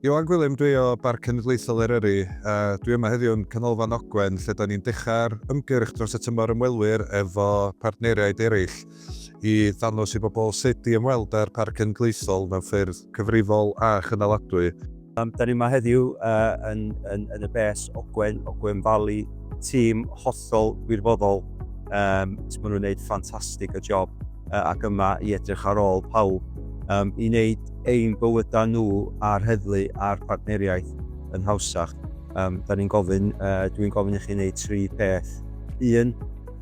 Ioan Gwilym dwi o Barc Cenedlaethol Eryri. Uh, dwi yma heddiw yn Canolfan Ogwen lle da ni'n dechrau'r ymgyrch dros y tymor ymwelwyr efo partneriaid eraill i ddangos i bobl sut i ymweld â'r Parc Cenedlaethol mewn ffyrdd cyfrifol a chynaladwy. Um, da ni yma heddiw uh, yn, yn, yn y bes Ogwen, Ogwen Valley, tîm hollol wirfoddol. Um, so maen nhw'n gwneud ffantastig o job uh, ac yma i edrych ar ôl pawb um, i wneud ein bywydau nhw a'r heddlu a'r partneriaeth yn hawsach. Um, da ni'n gofyn, uh, dwi'n gofyn i chi wneud tri peth. Un,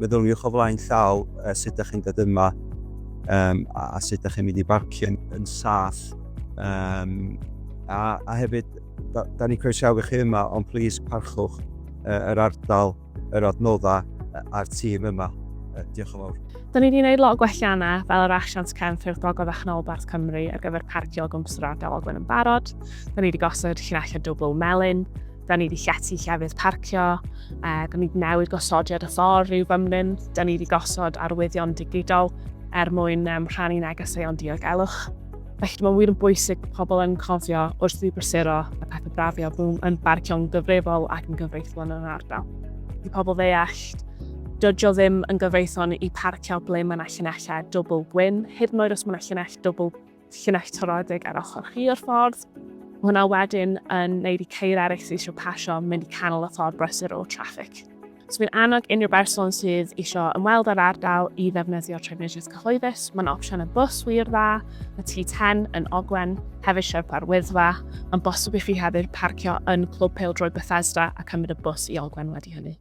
meddyliwch o flaen llaw uh, sut ydych chi'n dod yma um, a, a sut ydych chi'n mynd i barcio yn, yn saff. Um, a, a hefyd, da, da ni'n croesawu chi yma, ond plis parchwch uh, yr ardal yr adnoddau a'r tîm yma. Diolch yn fawr. Da ni wedi gwneud lot o gwelliannau fel yr asiant cefnffyrdd Gogledd a Chanolbarth Cymru ar gyfer parcio o gwmpas yr ardal Ogwen yn barod. Da ni wedi gosod llinellau dwbl melyn, da ni wedi llety llefydd parcio, uh, da ni wedi newid gosodiad y ffordd rhyw fymryn, da ni wedi gosod arwyddion digidol er mwyn um, rhannu negeseuon diogelwch. Felly mae'n wir yn bwysig bod pobl yn cofio wrth i brysuro y pethau brafio bod nhw'n barcio'n gyfrifol ac yn gyfreithlon yn yr ardal. I pobl ddeall, dydy o ddim yn gyfreithlon i parcio ble mae yna llinellau dwbl gwyn, hyd yn oed os mae yna llinell dwbl llinell toredig ar ochr chi o'r ffordd. Mae hwnna wedyn yn neud i ceir eraill sydd eisiau pasio mynd i canol y ffordd brysur o traffic. So fi'n annog unrhyw berson sydd eisiau ymweld â'r ardal i ddefnyddio trafnidiaeth cyhoeddus. Mae'n opsiwn y bws wir dda, y T10 yn Ogwen, hefyd Sherpa'r Wyddfa. Mae'n bosib i chi hefyd parcio yn Clwb Pêl-droed Bethesda a cymryd y bws i Ogwen wedi hynny.